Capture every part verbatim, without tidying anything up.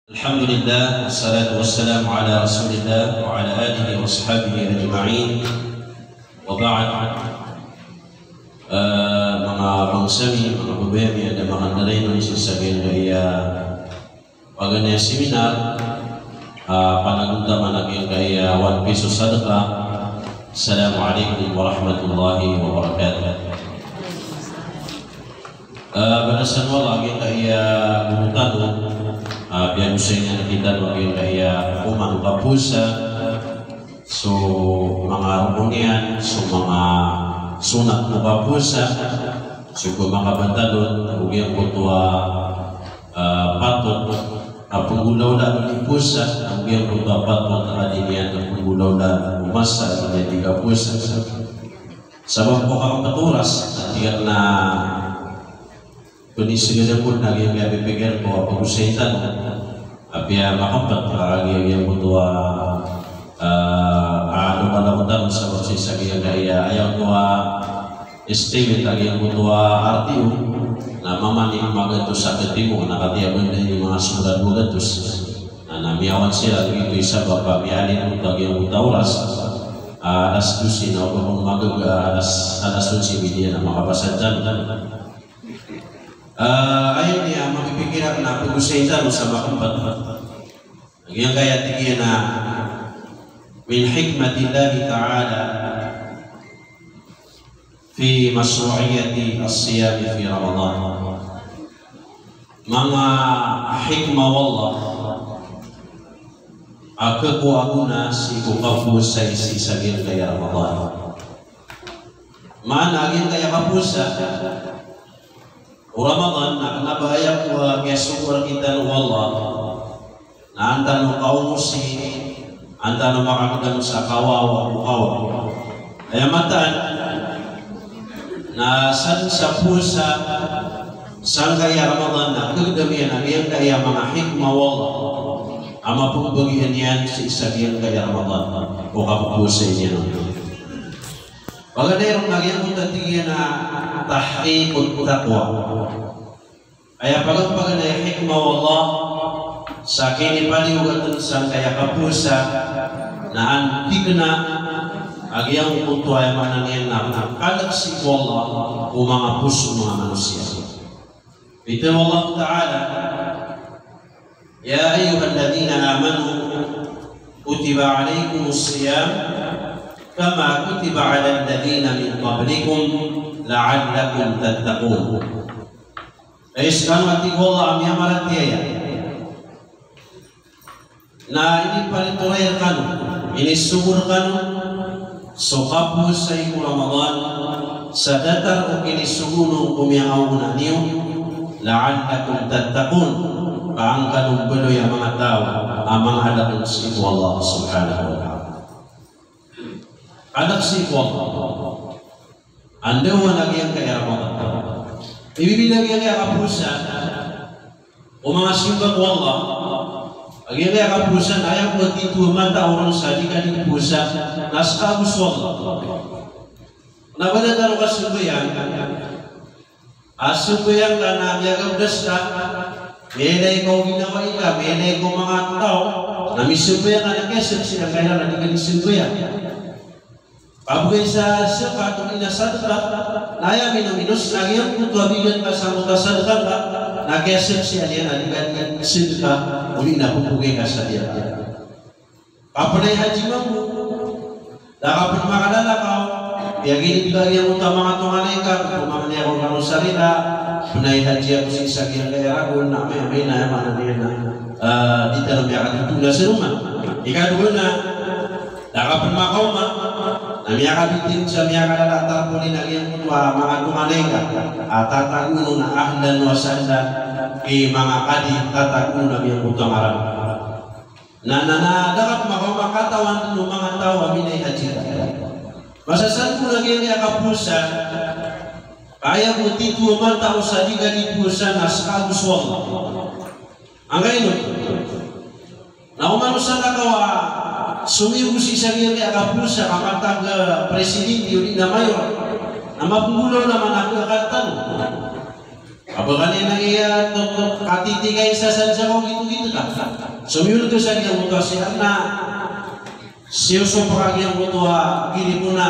Alhamdulillah, wassalatu wassalamu ala Rasulillah wa ala alihi wa ashabihi ajma'in. Wa ba'd. Eh, manga bangsa mi, manga babay ami, a da makandarainon sii sa giyangkaya paganay a seminar, ah, panagontaman a giyangkaya one peso sadaqah. Assalamu alaikum warahmatullahi wabarakatuh. Ah, balasan o Allah a giyangkaya goro tano, ah, piyagosay niyan rktano a giyangkaya oman o kapowasa, so manga rokon iyan, so manga sonat o kapowasa, so pmakabatalon o giyangkoto a, ah, patot a pnggolawlaan o di powasa, o giyangkoto a patot a di niyan pnggolawlaan o masa a di niyan di kapowasa. Sabap ko kakmpt o oras, na tig akn a pnisgdn ko na giyangkaya pipikir ko a pagosay tano. Apiya makmpt a giyangkoto a, ah, ah, ano ka na ko tano sabap sii sa giyangkaya, aya oto a estimate a giyangkoto a R T O, na mamani magatos a katimo, na katii a banda ini manga sobra dowa gatos. Na, na miyawan siran, giyoto i sabap a miyaalin oto a giyangkoto a oras. Ah, alas dose na o ba pn magaga, alas, alas onse, di niyan na makapasad tano. Ah, aya niyan a mapipikir akn a pagosay tano sa makmpt. Giyangkaya tig iyan a min hikmatillahi ta'ala fi mashru'iyyati as-siyami fi Ramadan. Manga hikmah o Allah a khakowa a gona sii ko kapowasa sii sa giyangkaya Ramadan. Maana a giyangkaya kapowasa o Ramadan na kna ba aya ko a kiyasogo rktano o Allah. Na an tano kaomosi, an tano makakdam sa kawawa o kawawa. Aya mataan na sadn sa powasa sangkaya Ramadan na kagdam iyan a giyangkaya manga hikmah o Allah a mapmbagian iyan sii sa giyangkaya Ramadan o kapowasa iyan. Paganay ron na giyangkoto a tig iyan a tahqiqut taqwa. Aya paganay a hikmah o Allah sa kinipaliyogatn sangkaya kapowasa na an tikna a giyangkoto, aya maana niyan na kalk sii ko Allah o manga poso o manga manosiya. Pitharo o Allah Ta'ala, "Ya ayyuhalladhina amanu kutiba alaykumus siyam kama kutiba alal ladhina min qablikum la'allakum tattaqun." Hay skano a tig o Allah a miyamaratiyaya, na iniparito rkano, inisogo rkano so kapowasa ko Ramadan sa datar o kinisogo on ko miyangaoona niyo, la'allakum tattaqun, ka an kano mbaloy a manga taw a manga alk sii ko Allah subhanahu wa ta'ala. Alk sii ko Allah. Anda wan a giyangkaya Ramadan. Ibibida giyangkaya kapowasa o manga simba ko Allah. A giyangkaya kapowasa na aya ko tito a mata o ron sa di ka di powasa na ska ago so Allah. Na ba datar o kasambayang a sambayang ka na miyagabdas ka, miyailay ka o ginawa ika, miyailay ka o manga taw, na misambayang ka na kiyasaksi angka iran a di ka di sambayang. Kabgay sa zakat odi na sadka, na aya minominos na giyangkoto a bigan ka sangkoto a sadka ka, na kiyasaksian iyan a di ka di sadka odi na pmbgay ka sa diya. Kapnay haji mambo, da ka pn makalalakaw, piyaginibgay iyan o manga tonganay ka, o manga niya ko kano sa rila, pnay haji ako sii sa giyangkaya ragon, na amay, amay na, aya maana niyan na, ah, di tano miyakatotona sa roma. Ikadowa na, da ka pn makaoma, na miyakabitin sa miyakalala a tarpaulin a giyangkoto a manga tonganay ka, a tatago on na ahlan wa sahlan, i manga kadi, tatago on na giyangkoto a ngaran. Na, na, na, da ka pn makaoma, katawan o manga taw a minay haji ka. Masasan ko na giyangkaya kapowasa, aya ko tito a mata o sa di ka di powasa na ska ago so Allah. Angkaino? Na oman o salakaw a somiyogo sii sa giyangkaya kapowasa, ka matag, eh, presidente odi na mayor, na mapnggolawla man a khakan tano. Aba kani na iya to, katitigay sa sadya ko gito-gito ka. So miyoto sa giyangkoto a siyar na siyosopak a giyangkoto a gilipo na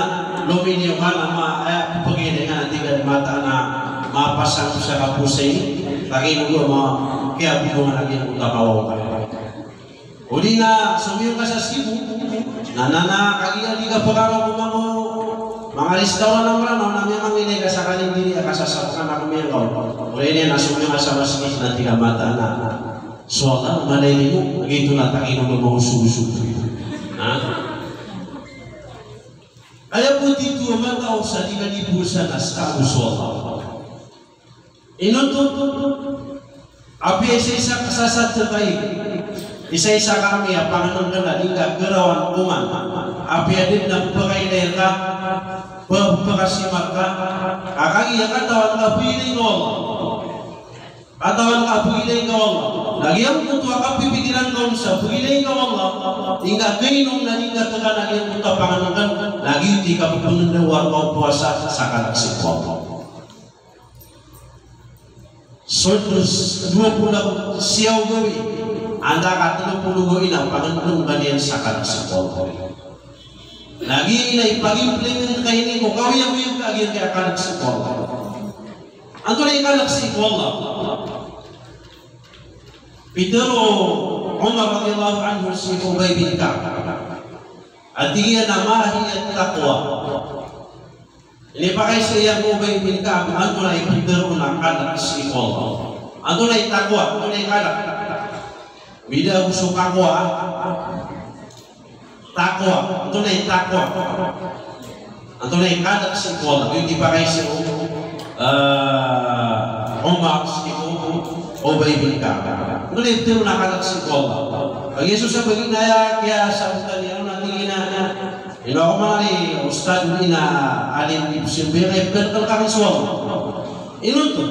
lominiyo ka na ma, aya pagkailangan a tig a mataan a mapasang sa kaposay, takino ko ma, kiyabodongan a giyangkoto a kawaw ka. Odi na somiyong ka sa Cebu, na, na, na, kagiya di ka pagaro ko manga, manga restaurant a Mranaw, na miyamangilay ka sa kanindiri a kasasapakan a komiyangkaw. Odi niyan na somiyong ka sa masgit na tig a mataan a so Allah, malay limo, gito na takino ko maosog-osog. Ha? Aya bo tito a matao sa di ka di bo sa na sa so Allah. Ino oto, apiya isa-isa ka sa sa tekayi, isa-isa ka ami a pangenengken a di nga gerawan koman, apiya di na pekailay ka, pe-, pekasimar ka, a kagiya katawan ka pegilay ko Allah. Katawan ka pegilay ko Allah. Lagid angkoto a kapipikiran ka on sa pegilay ko Allah, ingka kainom na di nga tekan a giyangkoto a pangenengken, lagid i kapepengendawar ka o powasa sa kanak sii ko Allah. So dowa polo siyaw gawii, antaa ka telo polo gawii na pangendong ka niyan sa kanak sii ko Allah. Lagid iyan na ipag-implement ka ini ko kawiyagoyag ka a giyangkaya kanak sii ko Allah. Antonaa i kanak sii ko Allah? Pitharo o Umar radiyallahu anhu sii ko Ubay bin Ka'b a tig iyan a, "Ma hiya taqwa?" Inipakaiza iyan ko Ubay bin Ka'b, antonaa i pitharo on a kanak sii ko Allah? Antonaa i taqwa? Antonaa i kanak? Bida ago so kaqwa. Taqwa. Antonaa i taqwa? Antonaa i kanak sii ko Allah? Giyoto i pakaiza o, ah, Umar sii ko Ubay bin Ka'b. Antonaa i pitharo on a kanak sii ko Allah? Kagiya so sabagi na aya kiyasabotan iyan on a tig iyan a, ino ako man i ustadh, ino a alim, di pzambayang, aya pkhalk akn so Allah. Ino oto?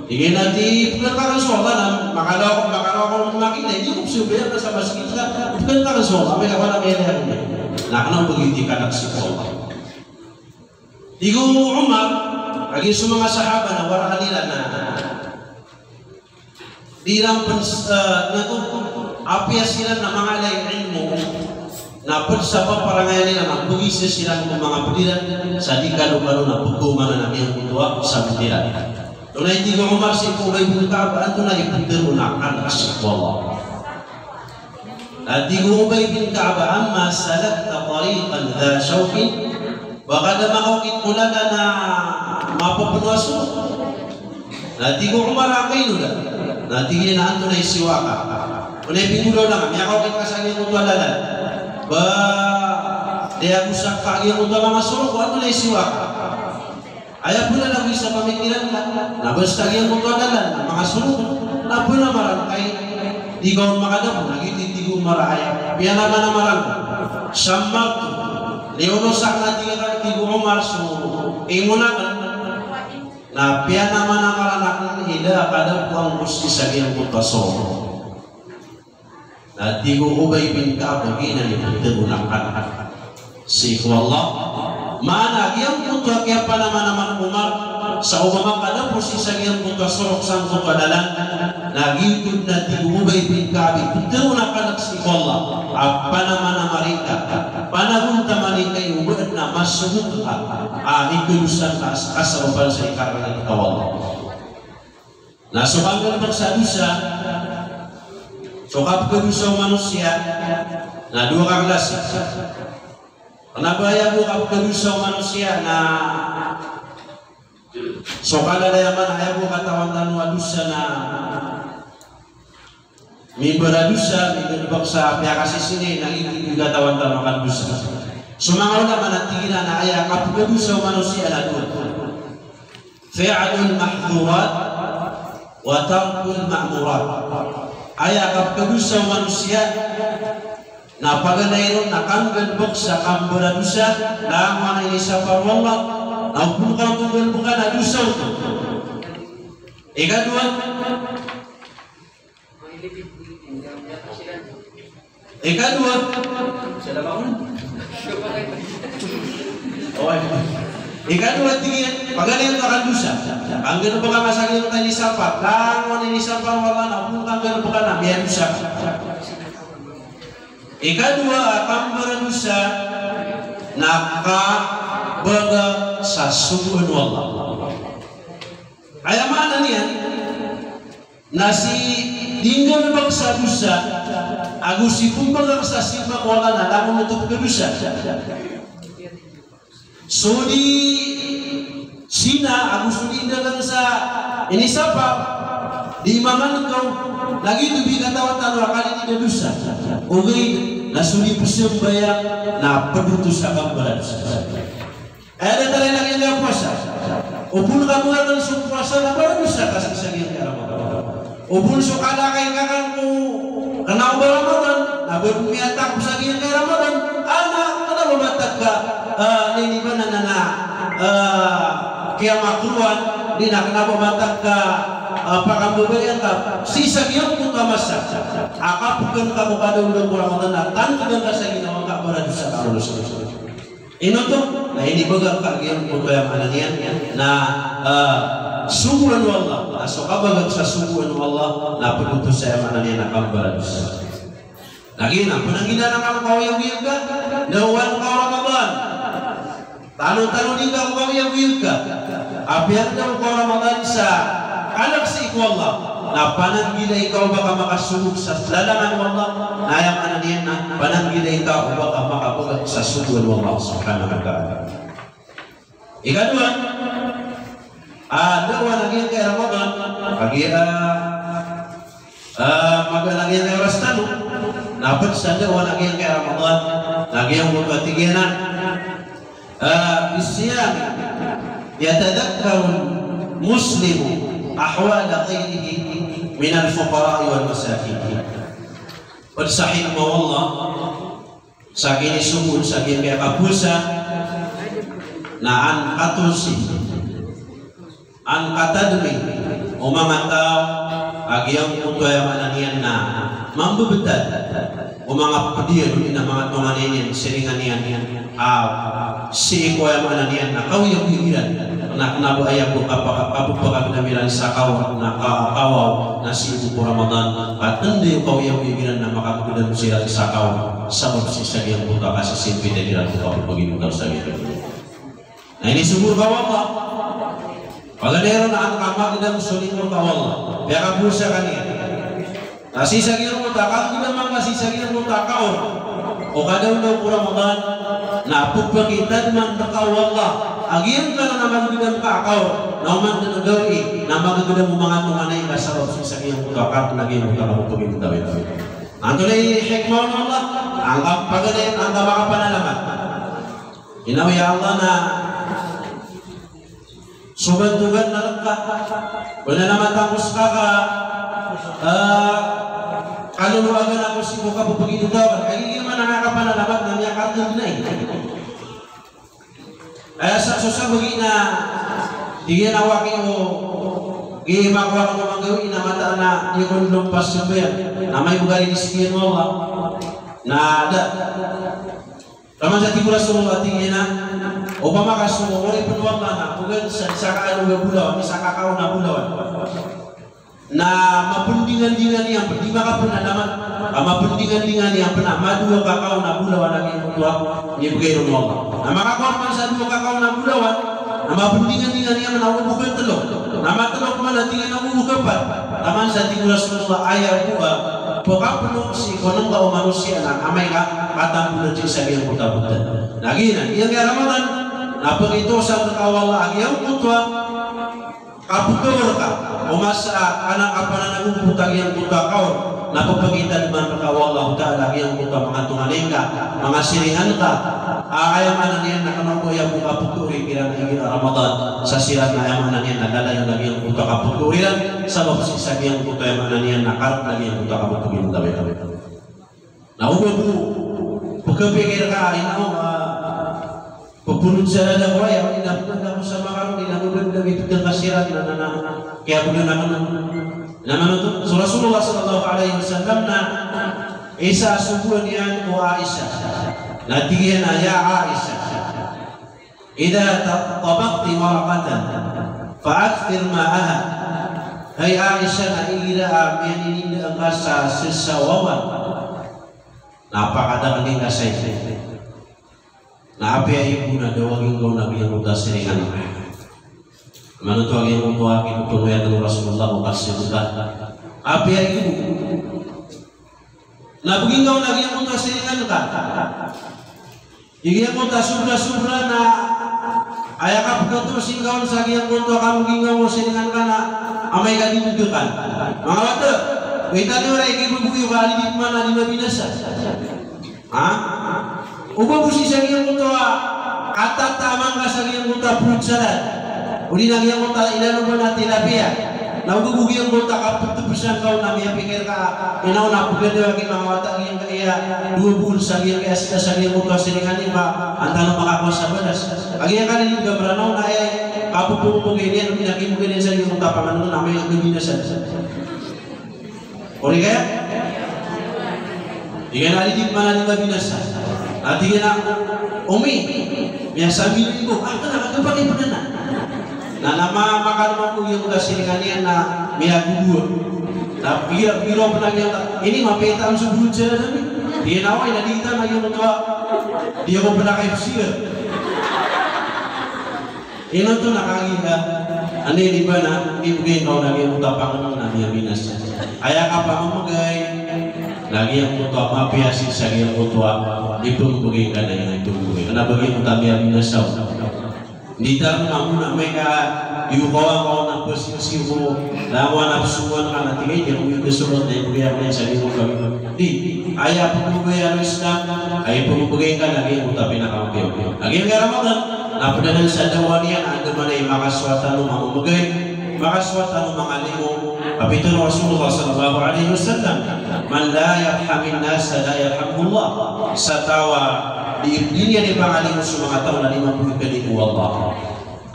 Tig iyan a di pkhalk akn so Allah na makalaw, makalaw ako makina, di ko pzambayang ka sa masgit ka, pkhalk akn so Allah, amay ka ba na miyalay akn. Na kna o ba giyoto i kanak sii ko Allah. Tig o Umar, kagiya so manga sahaba na waraan iran na di iran pn, eh, na oto, apiya siran na manga alay ilmo, na pd sa paparangayan iran na pgiza siran ko manga pd iran, sa di kalokalo na pkhaomanan a giyangkoto a sabot iran. Antonaa i tig o Umar sii ko Ubay bin Ka'b, antonaa i pitharo on a kanak sii ko Allah? Na tig o Ubay bin Ka'b, "Amma salakta tariqan dha shawkin," ba ka da makaokit ko lalan a mapepeno a sorok? Na tig o Umar a kaino da. Na tig iyan a antonaa i siyowa ka? Onaa i pinggolaola ngka, miyakaokit ka sa giyangkoto a lalan, ba di ago sa ka giyangkoto a manga sorok, antonaa i siyowa ka? Aya pn a nago isa pamikiran ka, na basta giyangkoto a lalan na manga sorok, na pnamaran ka i di ka on makadapo, na giyoto i tig o Umar a aya piyanamanamaran ka. Shammartu, liyonos akn a tig a, tig o Umar, so ingon akn, na piyanamanamaran akn i da a kadapo angkoto sii sa giyangkoto a sorok. Na tig o Ubay bin Ka'b a giyanan i pitharo on a kanak sii ko Allah. Maana giyangkoto a kiyapanamanamaran o Umar sa o ba makadapo sii sa giyangkoto a sorok sangkoto a lalan, na giyoto dn a tig o Ubay bin Ka'b i pitharo on a kanak sii ko Allah a panamanamari ngka, panagontamani ngka i o ba dn a masogot ka a ikadosaan ka a saropan sa ikararangit ka o Allah. Na so kanggalbk sa dosa, so kapkhadosa o manosiya, na dowa ka klasi. Kna ba aya bo kapkhadosa o manosiya na so kalalayaman, aya bo katawan tano a dosa na mimbaradosa, migalbk sa piyakasisini, na giyoto i katawan tano a kandosa. So manga ulama na tig iran a aya kapkhadosa o manosiya na dowa. Fi'lul mahdhurat wa tarkul ma'murat. Aya kapkhadosa o manosiya na paganay ron na kanggalbk sa kambaradosa, langon a inisapar o Allah, na o pn ka on galbka na dosa oto. Ikadowa, Ikadowa. Oway. Ikadowa, tig iyan, paganay ka kadosa. Kanggalbka ka sa giyangkai a inisapar. Langon a inisapar o Allah na o pn kanggalbka na miyadosa ka. Ikadowa a kambaradosa na kabagak sa sogoan o Allah. Aya maana niyan na sii di nggalbk sa dosa ago sii pmbagak sa simba ko Allah na langon oto pkhadosa. So di zina ago so di ndagang sa inisapar, di mamangkaw, lagid o di katawan tano a kala di da dosa. Ogaid na so di pzambayang na pd oto sa kambaradosa. Aya datar iyan a giyangkaya powasa. O pn kabagakn so powasa na baradosa ka sii sa giyangkaya Ramadan. O pn so kalakaw ka kan ko kna o ba Ramadan, na ba pn miyatak sa giyangkaya Ramadan, a na kna o ba matag ka, ah, ninibanan na, ah, kiyamakrowan, di na kna o ba matag ka, ah, pakambabaya ka sii sa giyangkoto a masa a kapkn ka ko kadaondaw ko Ramadan na tangkdan ka sa ginawa ngka, baradosa ka ron. Ino oto? Na inibagak ka giyangkoto, aya maana niyan na, ah, sogoan o Allah. Na so kabagak sa sogoan o Allah na pd oto sa, aya maana niyan na, kambaradosa. Lagid na pananggilaan ka ko kaoyagoyag ka, da owaan ka o Ramadan. Tano-tano di ka ko kaoyagoyag ka. Apiya da o ka o Ramadan sa kalk sii ko Allah, na pananggilai ka o ba ka makasogop sa lalangan o Allah, na aya maana niyan na pananggilai ka o ba ka makabagak sa sogoan o Allah subhanahu wa ta'ala. Ikadowa, ah, da owaan a giyangkaya Ramadan, kagiya, ah, magaan a giyangkaya oras tano, na pd sa da owaan a giyangkaya Ramadan, na giyangkoto a tig iyan a, ah, "Bis-siyami yatadhakkarul muslimu ahwala ghayrihi minal fuqara'i wal masakin." Pd sa hikmah o Allah, sa kinisogoan sa giyangkaya kapowasa, na an katolsi, an katadmi o manga taw a giyangkoto, aya maana niyan na mambebetad o manga pd iyan, odi na manga tonganay niyan, siringan iyan, a sii ko, aya maana niyan na kaoyagoyag iran, na kna ba aya bo kapaka-, kapepakagdam iran sa kaor na ka-, kawaw na sii bo ko Ramadan, ka tnday o kaoyagoyag iran na makagdam siran sa kaor, sabap sii sa giyangkoto a kasisipit iran ko kapepaginetaw sa giyangkoto. Na inisogo rka o Allah. Paganay ron na an ka magdam so limo rka o Allah, piyakapowasa ka niyan. Na sii sa giyangkoto a kagdam angka sii sa giyangkoto a kaor o kadaondaw ko Ramadan, na pepakitadman rka o Allah a giyangkanan a magdam ka a kaor, na oman dn a gawii na magdam o manga tonganay ka sabap sii sa giyangkoto a kaor na giyangkoto a kaor. Antonaa i hikmah o Allah? Angka paganay, angka makapanalamat. Ino, ya Allah, na so bantogan na rka, o na na matangkos ka ka, ah, kaloloagan ako sii ko kapepaginetaw ka. Kagiya man a makapanalamat na miyakargn dn ai. Aya sa so sabagi na, tig iyan a waki o, gi makowa ko manggawii na mataan a di ko lompas sambayang, na amay bo ka di sikiyan o Allah. Na da. Taman sa tig o Rasulullah, tig iyan a, opama ka so oripn o Allah na, ogaid sa, isa ka ano a bolawan, isa ka kaon a bolawan. Na mapndingandingan iyan pn, di makapn a naman, a mapndingandingan iyan pn a madowa ka kaon a bolawan a giyangkoto a inibgay ron o Allah. Na makakowa man sa dowa ka kaon a bolawan, na mapndingandingan iyan na o bo ka tlo. Na matlo man a tig iyan a o bo ka pat. Taman sa tig o Rasulullah, aya bo a pkapno sii ko nengga o manosiya na amay ka katambolan sii sa giyangkoto a btad. Na giyanan, giyangkaya Ramadan na pkitosan rka o Allah a giyangkoto a kapkaor ka, o masa a kna ka pananagompot a giyangkoto a kaor, na pphakitadman rka o Allahu Ta'ala a giyangkoto a manga tonganay ngka, manga siringan ka, a aya maana niyan na kna o ba aya bo kapkaori kiran a igira Ramadan, sa siran na aya maana niyan na lalayon a giyangkoto a kapkaori iran, sabap sii sa giyangkoto a aya maana niyan na kark a giyangkoto a kapkaori iran. Na o ba bo pkhapikir ka, ino, ah, pphonod sa lada ko aya, ino, pphonod ako sa makaroon, ino, pphonod ako, ipd ka siran, na, na, na, kiyapd na, na, na, na, na, so Rasulullah sallallahu alaihi wasallam na isa a sogoan iyan ko Aisha. Na tig iyan a, "Ya Aisha, "Idha ta-, tabakti maraqatan, fa akthir ma'aha." Hay Aisha, na igira a miyanindaan ka sa sesawawan, na pakadakl ingka sa ito. Na apiya ibo na da a giyangkoto a siringan. Manoto a giyangkoto a kipthowa o Rasulullah ko kasirota. Apiya ibo. Na bgi ngka on a giyangkoto a siringan ka. Giyangkoto a sobra-sobra na aya kapkatoos ingka on sa giyangkoto a kambgi ngka o siringan ka na amay ka di bgan. Manga wata, bai tano ora ikiboboyo ka a lidi pman a di mabinasa. Ha? O ba bo sii sa giyangkoto a katataman ka sa giyangkoto a fruit salad, odi na giyangkoto a inaloman a tilapia, na o ba bo giyangkoto a kaptpsan ka on na miyapikir ka, ina on a pgadaw aki manga wata giyangkaya dowa boon sa giyangkaya sita sa giyangkoto a siringan iyan ba an tano makakowa sa balas. A giyangkaya lidi ka Mranaw na aya kapphmbgay niyan, odi na kimbgay niyan sa giyangkoto a pangnngkn na amay ka di mabinasa. Ori kaya? Tig iyan a lidi pman a di mabinasa. Na tig iyan a, "Umi, miyasambi ko." "Ah, kna, kna, pakaipn anan." Na, na ma-, makalman ko giyangkoto a siringan iyan na miyagogowa. Na pira, pira pn a giyangkoto a, "Ini mapiya i taman so fruit salad ami." Tig iyan a, "Oway, na di tano giyangkoto a, di ako pn a kaipsiyan." Ino oto na kagiya, anda i di ba na, di bgay ngka on a giyangkoto a pangnngkn na miyabinasa. Aya kapamamgay, na giyangkoto a mapiya sii sa giyangkoto a, di pmbgay ngka na iyan, di pmbgay. Kna ba giyangkoto a miyabinasa on. Di tano mambo na amay ka, di ko kawan ka on a psisiyo, na ako a napsowan ka na tig iyan, di ako ipsowan, na ibgay ako niyan sa giyangkoto a Di, aya pmbgay o Islam, aya pmbgay ngka na giyangkoto a pinakamapiya. Lagid o Ramadan, na pd anan sa dawa niyan, andamanaya i makasowa tano mamamgay, makasowa tano mangalimo. Pitharo o Rasulullah sallallahu alaihi wasallam, "Man la yarhamin nasa la yarhamhullah." Sa taw a di, di niyan ipangalimo so manga taw na di mambo ikalimo o Allah.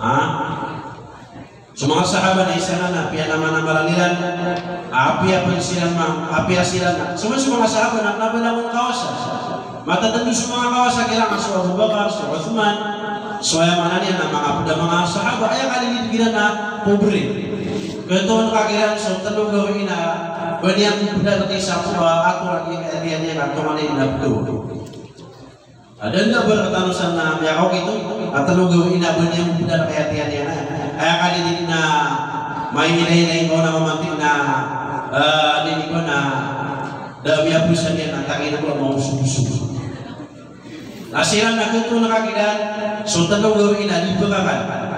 Ha? So manga sahaba na isa nan a piyanamanamal iran, apiya pn siran ma-, apiya siran na. So, so manga sahaba na kna ba langon kawasa. Matatndo so manga kawasa kiran a so Abu Bakar, so Uthman, so aya maana niyan na manga pd a manga sahaba, aya kalilid kiran na pobre. Katoon ka kiran so tlo gawii na ba niyan pd a rk sa, ah, ator a giyangkaya niyan a tonganay na pd. Adn a ba rktano san na miyakaokit oto, a tlo gawii na ba niyan pd a rk aya tiyan iyan. Aya kalilid na mailay-ilay ngka on a mamanti na, ah, di ko na da a miyaposan iyan a tangin ko a maosoposo. Na siran na katoon ka kiran so tlo gawii na di pkakan.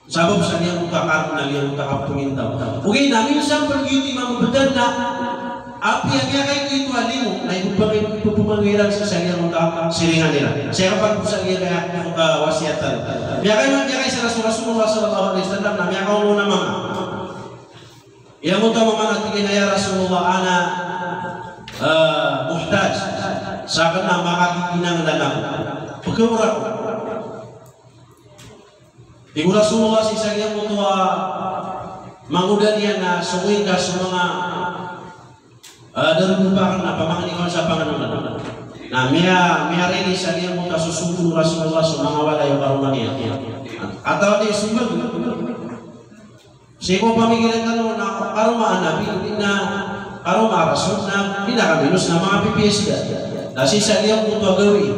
Sabap sa giyangkoto a karna, giyangkoto a kapngintaw. Ogaid na minsan pn giyoto i mambtad na apiya miyakaito a limo na ipphangay, ipphangay iran sa giyangkoto a siringan iran. Sii ko pagpos a giyangkaya, ah, wasiyat tano. Miyakaisa, miyakaisa na so Rasulullah sallallahu alaihi wasallam na miyakaoma on a mama. Giyangkoto a mama na tig iyan a, "Ya Rasulullah, ana, ah, muhtaj. Sakn na makagiginangln ako. Pkhaor ako." Tig o Rasulullah sii sa giyangkoto a mangoda niyan na songowi ngka so manga, ah, darodopa akn na pamangni ko sa pangnngkn. Na miya, miyarili sa giyangkoto a sosombo o Rasulullah so manga walay o karoma niyan. Katawan iyan i sombag. Sii ko pamikiran tano na karoma a Nabi, di na karoma a Rasul na pinakaminos na manga pipiya sii. Na sii sa giyangkoto a gawii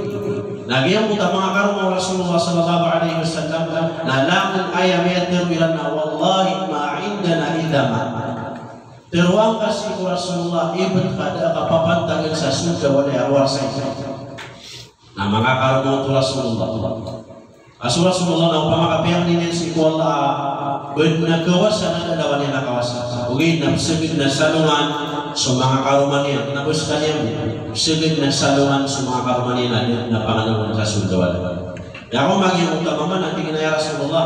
na giyangkoto a manga karoma o Rasulullah sallallahu alaihi wasallam na langon aya miyatharo iran na, "Wallahi ma indana illa ma." Tharoa ngka sii ko Rasulullah, ibt ka da a kapapantagn sa sorga o walay a warasa iyan. Na manga karoma oto o Rasulullah. A so Rasulullah na opama ka piyangni niyan sii ko Allah a ba dn a kawasa na da a lawan iyan a kawasa. Ogaid na psagad na salongan so manga karoma niyan. Kna ba skaniyan bo, psagad na salongan so manga karoma niyan a da dn a pangnngkn sa sorga o Allah. Aya ko magi oto a mama na tig iyan a, "Ya Rasulullah,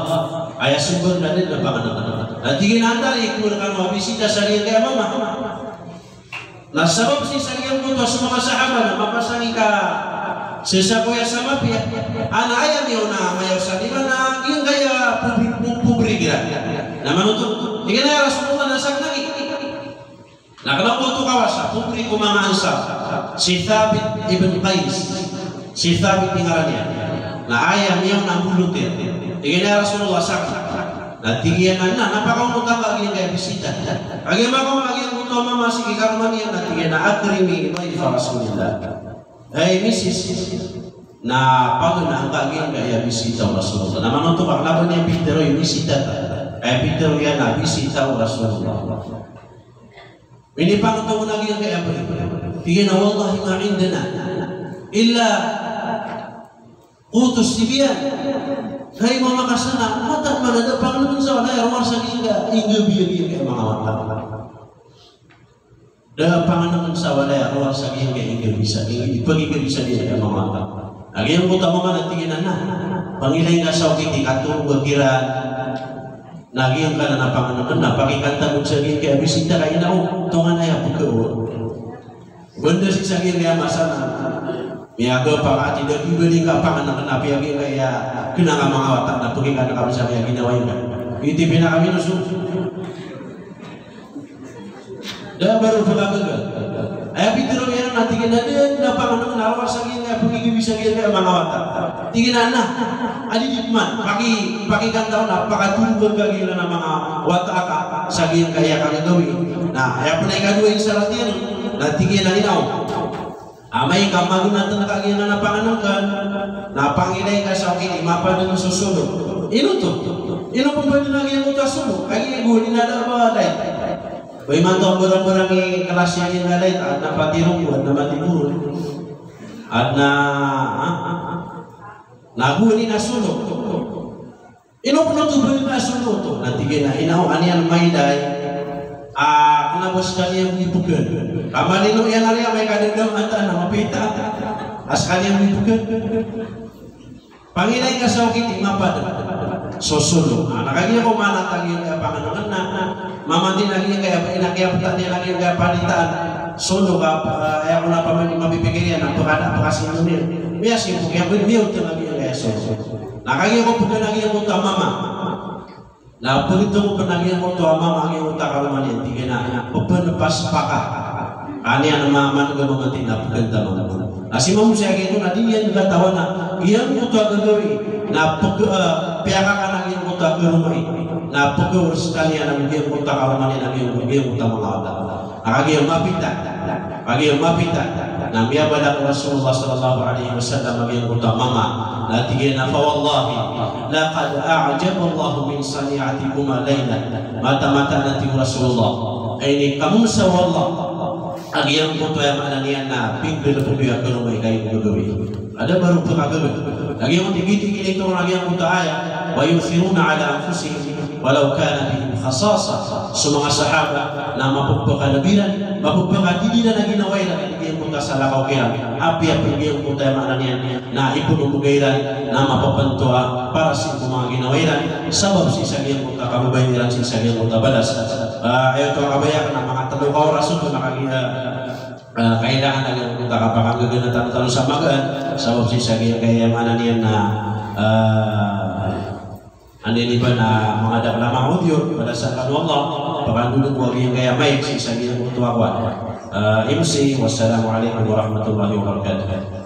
aya sombag na da dn a pangnngkn." Na tig iyan a, "Antaa i ko rkano a bisita sa giyangkaya mama?" Na sabap sii sa giyangkoto a so manga sahaba na mapasang i kasasakoya sa mapiya. Ana aya miyaona a mayaw sa di mana giyangkaya pobri, po-, pobri kiran. Na manoto, tig iyan a, "Ya Rasulullah, na sakn aki." Na kna oto kawasa, pobri ko manga Ansar. Si Thabit ibn Qais. Si Thabit i ngaran iyan. Na aya miyaona a bolot iyan. Tig iyan a, "Ya Rasulullah, sakn." Na tig iyan a, "Na, na pakaonot angka giyangkaya bisita." Kagiya makaoma giyangkoto a mama sii ki karoma niyan, na tig iyan a, "Akrimi dhayfa Rasulillah." Hay misis, na pangna angka giyangkaya bisita o Rasulullah. Na manoto ka, kna ba niyan pitharo i bisita ta. Aya pitharo iyan na bisita o Rasulullah. Minipangto na giyangkaya bri. Tig iyan a, "Wallahi ma indana illa qutus sibyan." Hay mama ka, sa na mataan man a da pangnngkn sa walay a rowar sa giyangkaya inggabi a giyangkaya manga wata. Da pangnngkn sa walay a rowar sa giyangkaya inggabi sa, inggabi, paginggabi sa giyangkaya manga wata. Na giyangkoto a mama na tig iyan a, "Na, pangilay ngka sa okit i katorog a kiran." Na giyangkanan a pangnngkn na pakikanta bo sa giyangkaya bisita ka ina o, tonganay a pkhaor. Banda sii sa giyangkaya masa na miyagapa ka, ati da di bali ngka pangnngkn, na piyagiyangkaya kna ka manga wata na pkikanta ka bo sa giyangkaya ginawai ngka. Iti pinakaminos o. Da baro pkagaga. Aya pitharo iyan na tig iyan a, "Da, da pangnngkn a rowar sa giyangkaya paginggabi sa giyangkaya manga wata." Tig iyan a, "Na, adi di pman, paki, pakikanta on a pakatorog ka giyangkanan a manga wata aka sa giyangkaya kagagawii." Na aya pn a ikadowa i isarat iyan, na tig iyan a, "Ina o, amay ka magnatn ka giyangkanan a pangnngkn, na pangilay ngka sa okit i mapadng so solo." Ino oto? Ino pn pd a giyangkoto a solo? Kagiya gowani na da a ba light. Ba imanto a mbarangbarang i klas iyan a light, adn a patiroko, adn a matiboron. Adn a, ha? Na gowani na solo. Ino pn oto ba na solo oto? Na tig iyan a, "Ina o, an iyan mailay a kna ba skaniyan bo i pkn." Ka malino iyan a riya amay ka da da mataan a mapita a skaniyan bo i pkn. Pangilay ngka sa okit i mapadng so solo. Na kagiya ko maana ta giyangkaya pangnngkn na mamanti na giyangkaya, ina, kiyaptan iyan a giyangkaya panditaan. Solo ka, eh, aya ko na pamandi mapipikir iyan a pkada, pkasino niyan. Miyasipok iyan, miyaotang a giyangkaya solo. Na kagiya ko pkn a giyangkoto a mama. Na pagitong pn a giyangkoto a mama a giyangkoto a karoma niyan, tig iyan a, "Pphn paspaka." Kaniyan a mama na giyangkoto a pkn ta mama. Na si mama sa giyangkoto na di niyan katawan a giyangkoto a gagawii na pk-, eh, piyakakan a giyangkoto a karoma iyan. Na pkhaor skaniyan a giyangkoto a karoma niyan a giyangkoto, giyangkoto a manga wata. Kagiya mapita, kagiya mapita. Na miyabalak o Rasulullah sallallahu alaihi wasallam a giyangkoto a mama. Na tig iyan a, "Fa wallahi, laqad a'jaballahu min sani'atikuma laylan." Mataan-mataan a tig o Rasulullah, ay ini kamomsa o Allah a giyangkoto a aya maana niyan na pinggalbk a karoma i kagiya gagawii. Ada baro pkagaga. Lagid o tig iyan a giyangkoto a aya, "Wa yu'thiruna ala anfusihim walaw kana bihim khasasah." So manga sahaba na mapphakalabi iran, mapphakadidi iran a ginawa iran, giyangkoto a salakaw kiran. Apiya pn giyangkoto a aya maana niyan na ipoon o mbgay iran na mapphantowaa para sii ko manga ginawa iran. Sabap sii sa giyangkoto a kababaya iran, sii sa giyangkoto a balas. Ah, aya oto a kabaya akn na manga tlo ka oras oto na kagiya Ah, kailangan a giyangkoto a kapakanggaganatan tano sa magaan, sabap sii sa giyangkaya maana niyan na, ah, anda ini ba na manga da kna manga audio, balasan kano o Allah, pakandodon ko giyangkaya mic sii sa giyangkoto a kowan. Ah, M C, wassalamu alaikum warahmatullahi wabarakatuh.